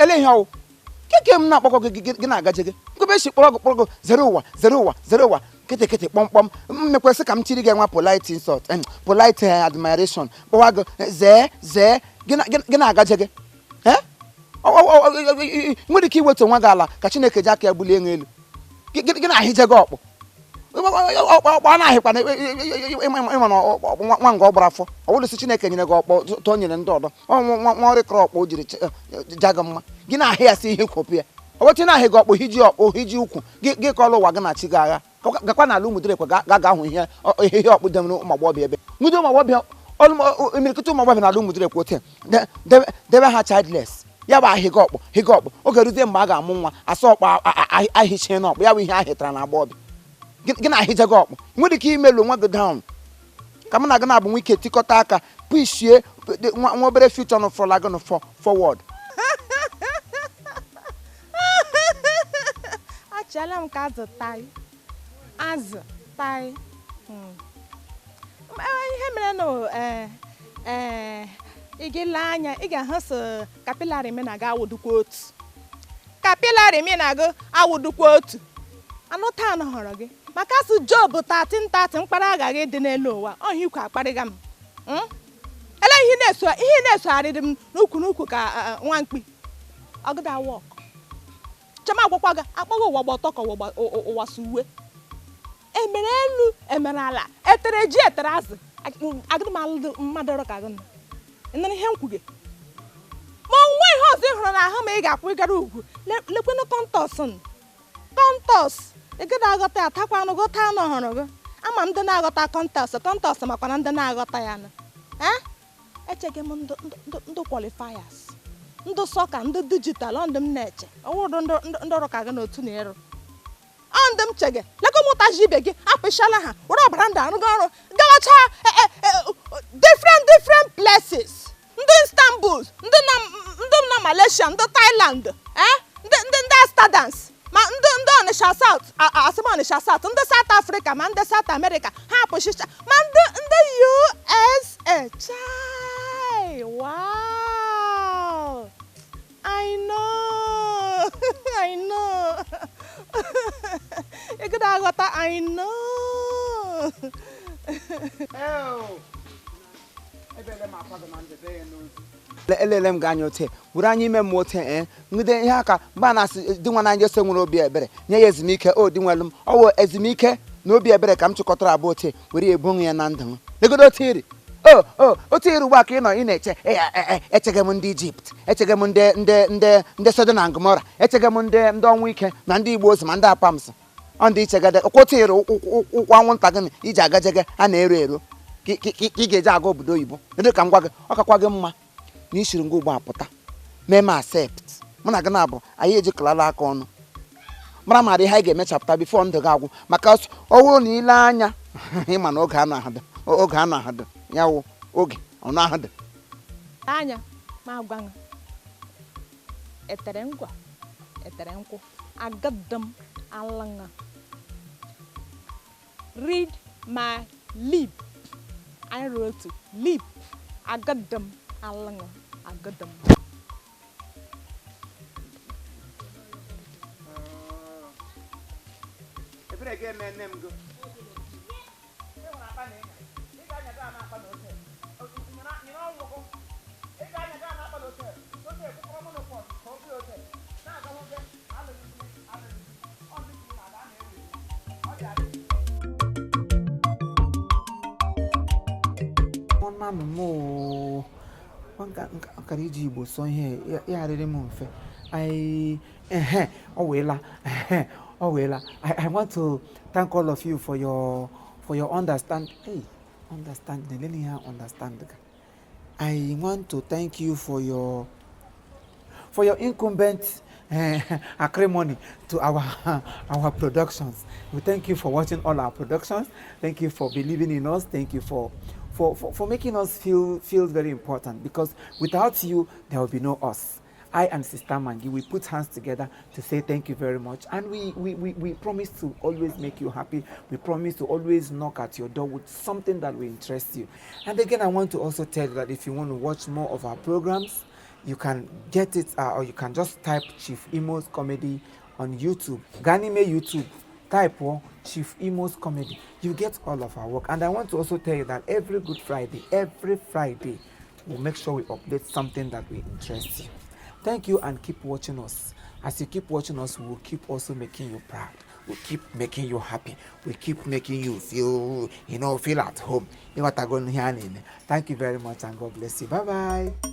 Ele ihe ọwụ keke m na-akpọkọ gị gị na-agaje gị nkebe esi kpọrọ gị kpọrọ gị zere ụwa zere ụwa zere ụwa kịtị kịtị kpọmkpọm m mekwesị ka m tiri gị nwa polite insult, polite admiration kpọwa gị zee zee gị na-agaje gị. Nwere ike iwetu onwe gị ala ka Chineke ji aka ya bulie elu gị na-ahịje gị ọkpụ ọkpọ a na-ahịkwa na ịma na nwa nga ọ gbara afọ ọ bụrụ sị Chineke nyere gị ọkpọ tụọ nyere ndị ọdọ nwa ọrịkọrọ ọkpọ o jiri ja gị mma gị na-ahị ya sị ihe kwopụ ya ọ bụtụ na-ahị gị ọkpọ hiji ọkpọ hiji ukwu gị kọọlụ ụwa gị na chi gị agha gakwa n'ala Ụmụdirekwe ga ga hụ ihe ihe ọkpụ demere ụmụ agbọghọbịa ebe nwude ụmụ agbọghọbịa imirikiti ụmụ agbọghọbịa n'ala Ụmụdirekwe ote debe ha childless ya bụ ahịga ọkpọ hịga ọkpọ oge ruzie mgbe a ga-amụ nwa asa ọkpọ ahịchie n'ọkpọ ya bụ ihe ahịtara na agbọghọbịa gị na-ahịje gị ọkpọ nwere ike imelu onwe gị down ka mụ na gị na-abụ nwe ike tikọta aka pushie nwa obere future nụ fọla gị nụ forward. Achịala m ka azụ taị azụ taị. Ihe mere na ee ị gị lee anya ị ga-ahụ so capillary mi na-aga awụdukwa otu capillary mi na-agụ awụdukwa otu anụ taa họrọ gị maka asụ Job 13:30 mkpara agaghị dị n'elu ụwa ọhịa ikwu akparịga m. Ele ihe na-eso ihe na-esogharịrị m n'ukwu n'ukwu ka nwa mkpi ọgụda wọk chema agwakwa gị akpọghị ụwa gba ọtọ ka ụwa si uwe emere elu emere ala etere ji etere azụ agịdị m alụ mmadụ ọrụ ka gị nọ ihe m kwuge ma onwe ihe ọzọ ị hụrụ n'ahụ ma ị ga-akwụ ịgara ugwu lekwenụ contours contours ị gịda aghọta ya takwanụ ghọta anụ hụrụ gị ama ndị na-aghọta contours contours makwana ndị na-aghọta ya nụ echeghị m ndị qualifiers ndị soccer ndị digital ndị m na-eche ọwụrụ ndị ọrụ ka gị n'otu na ịrụ ọ ndị m chege lekọ mụtaji ibe gị apịchala ha were ọbara ndụ arụgo ọrụ gawacha different different places ndị Istanbul ndị na Malaysia ndị Thailand ndị ndị Amsterdam ma ndị ndị Onitsha South asị m Onitsha South ndị South Africa ma ndị South America ha apụchicha ma ndị ndị USA chai wow I know I know ị gịda aghọta I know. Elele m gị anya ote were anya ime mmụọ ote ee nwude ihe aka mgbe a na-asị di nwa na Jesu nwere obi ebere nye ya ezumike o di nwelu m ọ wụ ezumike na obi ebere ka m chịkọtara abụọ ote were ebonwe ya na ndụ m legodo ote iri o otu iri ugbu a ka ị nọ ị na-eche echege m ndị Ijipt echege m ndị ndị ndị ndị Sodom na Gomora echege m ndị ndị ọnwụ ike na ndị Igbo ozi ma ndị apams ọ ndị ichegede ụkwụ otu iri ụkwụ anwụnta gị iji agajege a na-ero ero ka ị ga-eji aga obodo oyibo edo ka m gwa gị ọ kakwa gị mma na isiri ngwa ugbo apụta mee m accept mụ na gị na-abụ anyị ejikọlala aka ọnụ mara mara ihe anyị ga-emechapụta before ndụ gị agwụ maka ọ bụrụ na ile anya ịma na oge a na-ahadụ oge a na-ahadụ ya wụ oge ọ na-ahadụ anya ma agwa gị etere ngwa etere nkwụ agadam alanga read my lip I wrote lip agadam alanga agadam. Ebere ga-eme nne m go ọkara iji Igbo sọ ihe ya arịrị m mfe ọ weela ọ weela. I want to thank all of you for your understand. Hey, understand let me understand. I want to thank you for your incumbent acrimony to our productions. We thank you for watching all our productions. Thank you for believing in us. Thank you for making us feel very important, because without you there will be no us. I and Sister Mangi, we put hands together to say thank you very much. And we promise to always make you happy. We promise to always knock at your door with something that will interest you. And again, I want to also tell you that if you want to watch more of our programs, You can get it or you can just type Chief Imo's Comedy on YouTube. Gaa n'ime YouTube, type Chief Imo's Comedy. You get all of our work. And I want to also tell you that every Good Friday, every Friday, we'll make sure we update something that will interest you. Thank you and keep watching us. As you keep watching us, we will keep also making you proud. We keep making you happy. We keep making you feel at home. Ịghọtago ihe a na-eme. Thank you very much and God bless you. Bye bye.